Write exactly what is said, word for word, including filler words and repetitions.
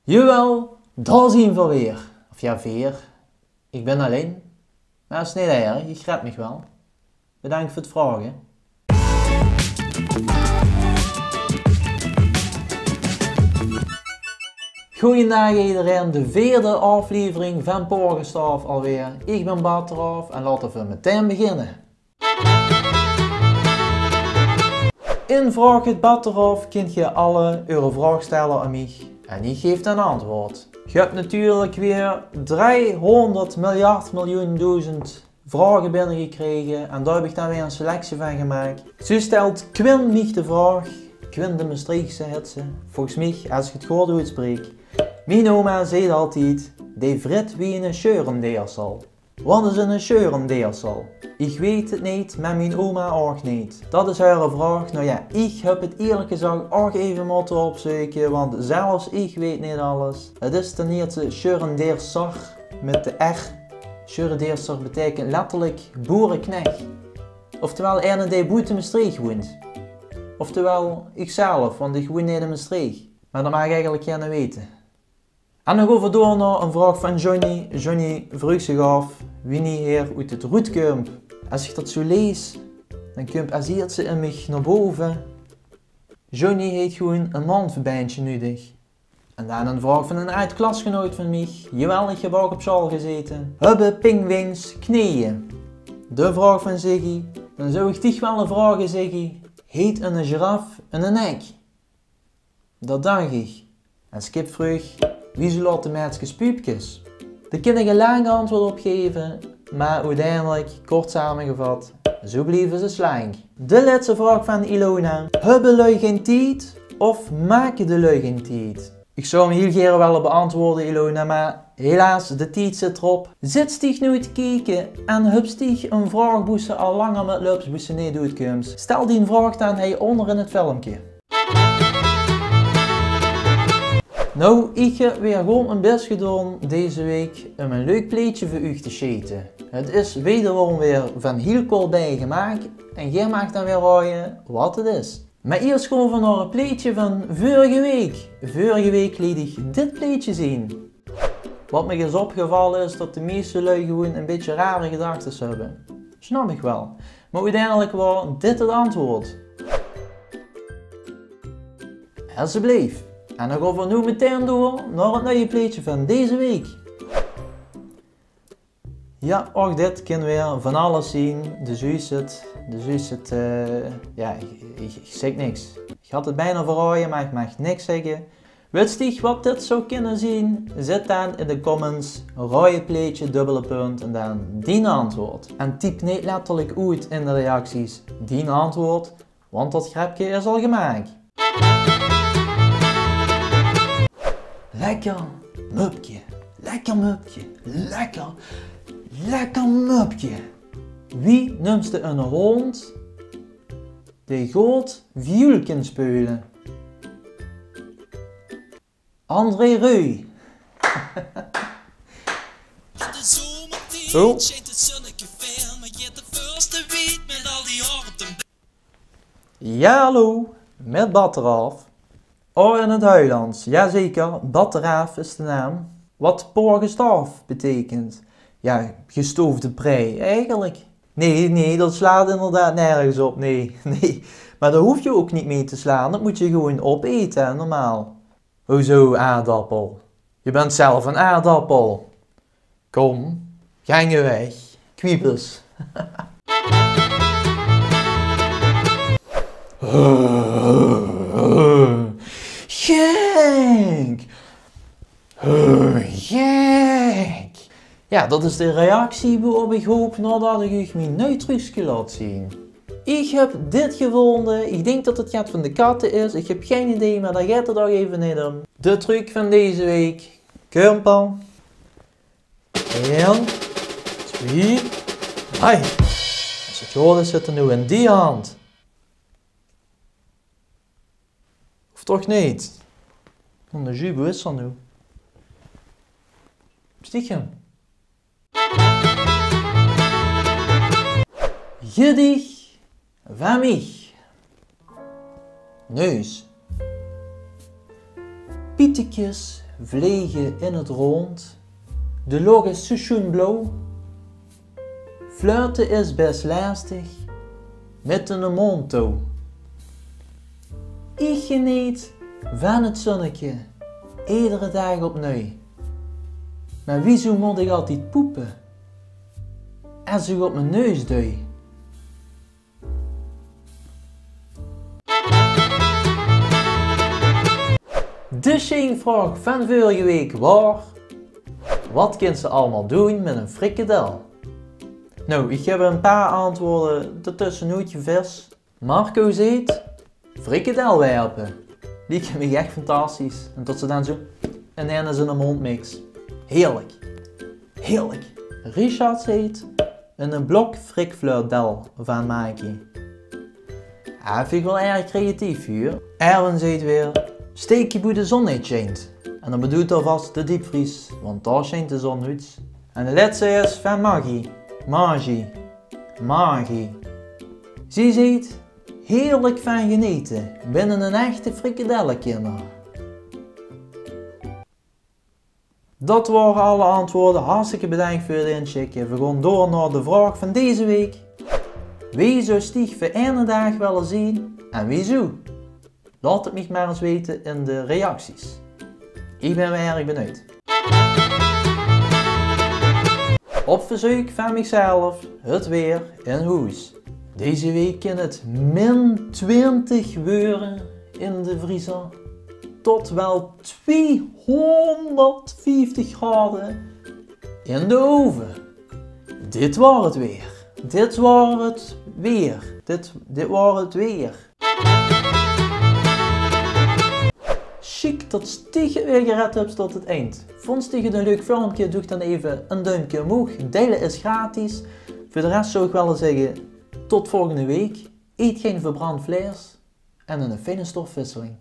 Jawel, dao zien v'r weer. Of jao, veer. Ich bin allein. Mer is neet erg, ich red mich waal. Bedank veur 't vraoge. Goojendaag ederein, de veerde aoflevering vaan Poor Gestaof alweer. Ich bin Batteraof en laote v'r metein beginne. In Vraog 't Batteraof kint geer alle eure vraog stelle aon mich en ich geef daan antwoord. Geer höb natuurlek weer driehonderd miljard miljoen doezend vraoge binnegekrege en dao höb ich daan weer 'n selectie vaan gemaak. Zoe stelt Quinn mich de vraog, Quinn de Mestreechse hèt ze, volges mich, es ich 't good oetspreek. Mien oma zeet altied: "Dee vrit wie 'ne sjeurendeersel." Wat is 'ne sjeurendeersel? Ich weet 't neet, mer mien oma ouch neet. Dat is häöre vraog. Noe jao, ich höb 't ierlek gezag ouch eve mote opzeuke, want zelfs ich weet neet alles. 't Is ten ierste sjeurendeerser mèt de r. Sjeurendeerser beteikent letterlek boereknech. Oftewel eine dee boete Mestreech woent. Oftewel ichzelf, want ich woen neet in Mestreech. Mer dat maag eigelek geine wete. En daan goon v'r door nao 'n vraog vaan Johnny. Johnny vreug zich aof wienie heer oet 't roet kump. Es ich dat zoe lees, daan kump es ierste in mich nao bove: Johnny heet gewoen e maondverbindsje nudig. En daan 'n vraog vaan 'nen aod-klasgenoot vaan mich. Jawel, ich höb ouch op sjaol gezete. Höbbe pinguïns kneje? De vraog vaan Ziggy. Daan zouw ich dich wèlle vraoge, Ziggy: heet 'ne giraf 'ne nek? Dat dach ich. En Skip vreug: wiezoe laote meidskes puupkes? Dao kin ich e laank antwoord op geve, mer oeteindelek, kort samegevat, zoe blieve ze slank. De lèste vraog vaan Ilona: höbbe lui gein tied of make de lui gein tied? Ich zouw 'm hiel gere wèlle beantwoorde, Ilona, mer helaas, de tied zit d'rop. Zits dich noe te kieke en höbs dich 'n vraog boe se al langer mèt löps, boe se neet oetkums? Stel dien vraog daan hei oonder in 't filmke. Noe, ich höb weer gewoen mien bès gedoon deze week um e leuk plaetsje veur uuch te sjete. 't Is wederom weer vaan hiel kortbij gemaak en geer maag daan weer raoje wat 't is. Mer iers goon v'r nao e plaetsje vaan veurege week. Veurege week leet ich dit plaetsje zien. Wat mich is opgevalle is tot de mieste lui gewoen e bitteke rare gedachtes höbbe. Snap ich waal. Mer oeteindelek waor dit 't antwoord. Esjeblif. En daan goon v'r noe metein door nao 't nuie plaetsje vaan deze week. Jao, ouch dit kin weer vaan alles zien. De zuus 't, de zuus 't, eh, jao, ich, ich, ich zègk niks. Ich had 't bekans verraoje, mer ich maag niks zègke. Wèts dich wat dit zouw kinne zien? Zèt daan in de comments: raoje plaetsje, dubbele punt, en daan dien antwoord. En typ neet letterlek oet in de reacties dien antwoord, want dat grepke is al gemaak. Lekker mupke, lekker mupke, lekker, lekker mupke. Wie nums te 'ne hoond dee good vioel kin speule? André Rieu. Oh. Jao, hallo, mèt Batteraaf. Oh, in 't Huilands. Jao zeker, Batteraaf is de naam. Wat poor gestaof beteikent. Jao, gestoofde prei, eigelek. Nae, nae, dat slaot inderdaad nörges op, nae, nae. Mer dao hoof geer ouch neet mèt te slaon, dat moot geer gewoen opete, hè, normaal. Hoezo aardappel? Geer bent zelf 'nen aardappel. Kom, gank weg, kwiebes. Gek! Gek! Jao, dat is de reactie boe-op ich hoop naodat ich uuch mien nui truukske laot zien. Ich höb dit gevoonde. Ich dink tot 't get vaan de katte is. Ich höb gein idee, mer dao geit 't ouch eve neet um. De truuk vaan deze week. Kump al. Ein, twie, drei. Es 't good is, zit 'r noe in die hand. Of toch neet? Van de jus, boe is 'r noe? Stiekem. Gediech vaan mich. Neus. Pietekes vlege in 't rond. De loch is zoe sjoen blauw. Flirte is bès lestig mit de mond touw. Iech geneet vaan 't zonneke, edere daag opnui. Meh wiezoe moot iech altied poepe es iech op m'n neus dui? De sjeinvraog vaan veurige week waor: wat kins te allemaol doen mèt 'n frikadel? Noe, iech höb 'n paar antwoorde d'rtösjenoet gevis. Marco zeet: frikadel werpe. Liek miech ech fantastisch. En tot ze daan zoe in eine ziene mond miks. Heerlek. Heerlek. Richard zeet: 'ne blok frikfleur del vaan make. Jao, vin iech wel erg creatief, huur. Erwin zeet weer: steek 'm boe de zon neet sjijnt. En daan bedoelt 'r vas de diepvries, want dao sjijnt de zon noets. En de lèste is vaan Maggie. Margie. Margie. Zie zeet: heerlek vaan genete. Bin 'nen echte frikadellekinner. Dat waore alle antwoorde. Hartstikke bedaank veur 't insjikke. Veer goon door nao de vraog vaan dees week. Wee zouws diech veur eine daag wèlle zien en wiezoe? Laot 't miech mer ins wete in de reacties. Iech bin weer erg benuid. Op verzeuk vaan miechzelf: 't weer in hoes. Dees week kin 't min twintig weure in de vriezer. Tot wel twiehonderdvieftig grade in de ove. Dit waor 't weer. Dit waor 't weer. Dit, dit waor 't weer. Sjiek tot diech 't weer gered höbs tot 't ind. Voons diech 't e leuk filmke? Doeg daan eve e duimke umhoeg. Deile is gratis. Veur de res zouw iech wèlle zègke: tot volgende week. Eet gein verbrand vleis en 'n fijne stofwisseling.